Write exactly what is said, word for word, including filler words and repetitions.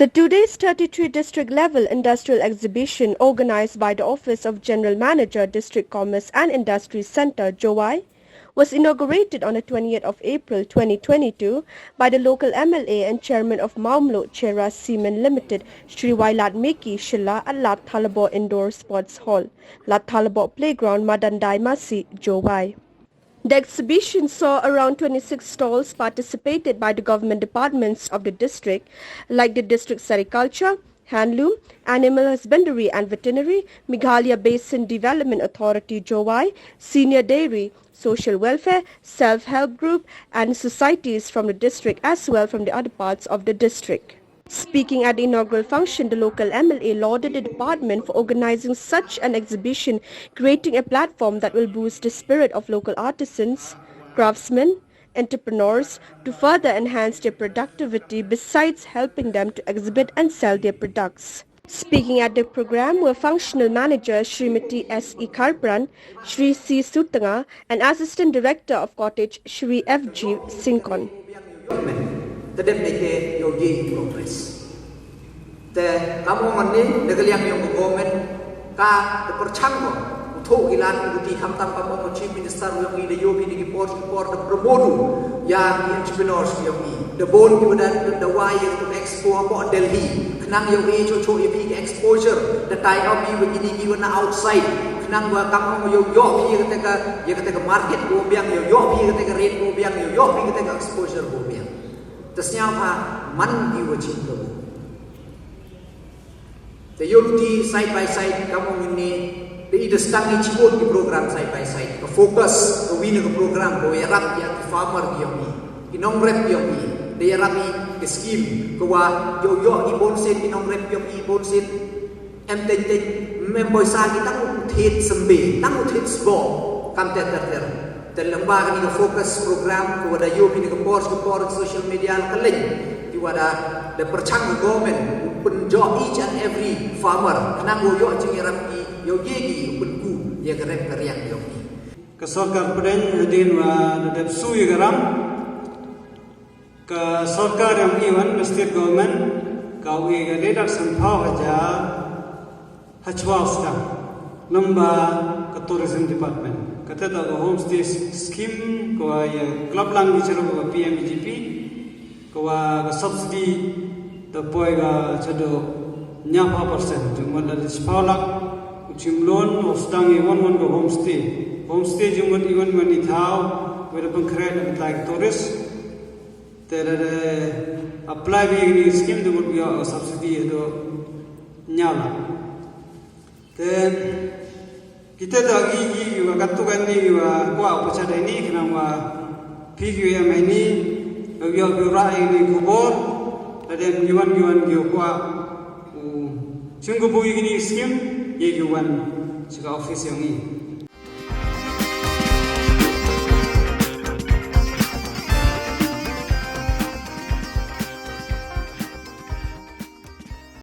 The two days thirty-three district level industrial exhibition organized by the Office of General Manager, District Commerce and Industry Centre, Jowai, was inaugurated on the twentieth of April twenty twenty-two by the local M L A and chairman of Mawmluh Cherra Cement Limited, Shri Wailadmiki Shylla, at Ladthadlaboh Indoor Sports Hall, Ladthadlaboh Playground, Madan Daimasi, Jowai. The exhibition saw around twenty-six stalls participated by the government departments of the district, like the district sericulture, handloom, animal husbandry and veterinary, Meghalaya Basin Development Authority, Jowai, senior dairy, social welfare, self-help group, and societies from the district as well from the other parts of the district. Speaking at the inaugural function, the local M L A lauded the department for organizing such an exhibition, creating a platform that will boost the spirit of local artisans, craftsmen, entrepreneurs to further enhance their productivity, besides helping them to exhibit and sell their products. Speaking at the program were Functional Manager Shrimati S E Kharpran, Shri C Sutanga, and Assistant Director of Cottage, Shri F G Syngkon. Te dep ne ke yow ye i progress. Te kam ong ne, da ka liang yong ka government, ka da pyrchang ko u thoh ki lad ki luti, khamtam kam ong ka Chief Minister yong i, da yoh phi ne ki por ki por da promote u ya ki entrepreneurs yong i. Da bun ki wa da, da wai ya ka expo hapoh Delhi, khnang yow e choh choh ya phi ki exposure, da tie up i wa kini ki wa na outside, khnang wa kam ong yow yoh phi ya kate ka, ya kate ka market ko biang, yow yoh phi ya kate ka rate ko biang, yow yoh phi ya kate ka exposure ko biang. Te sñiaw ha man ki wa chim ka bu. Te yow luti side by side, kam ong ne, te i da sdang i chibun ki program side by side. Ka focus ka wi na ka program ko yarap ya ki farmer ki yong i, ki nongrep ki yong i. Da yarap i ki scheme ko wa yow yoh i bun sien, ki nongrep ki yong i bun sien. Em teng teng, em poisa ki tang u thied symbe, tang u thied sbo, kam ter ter ter. Te lyngba kani ka focus program ko wa da yoh phi ne ka por ka por social media la ka leng, ki wa da, da pyrchang ka government u pynjoh each and every farmer, khnang wow yoh jingyarap ki, yow ye ki u pynku ya ka rep ka riang yong i. Ka sorkar pdeng hadien wa da dep su ya ka ram. Ka sorkar yong i wan, ka state government, ka u e ka le dak sanphaw hajar ha chwa u sdang lyngba ka tourism department. Kate toh ka homestay scheme ko wa ya club lang ki chirup ka P M E G P, ko wa ka subsidy da poi ka chado ñiawphaw percent, jingmut da chiphaw lak u chim loan, u sdang i wan wan ka homestay. Homestay jingmut i wan wan i thaw wa da pynkhreh da ka tourist. Te da, da apply phi ya kani ka scheme da mut yoh ka subsidy hadooh ñiaw lak. Te kita da ki, ki, ki wa kattu katni ki wa kwah u pyrchah da ini, khnang wa phi ki wa em ini, yow yoh phi u rah ya kani ka khubor. Lada em ki wan ki wan ki wa kwah u chim kabu ya kani ka scheme, ye ki wan cha ka office yong i.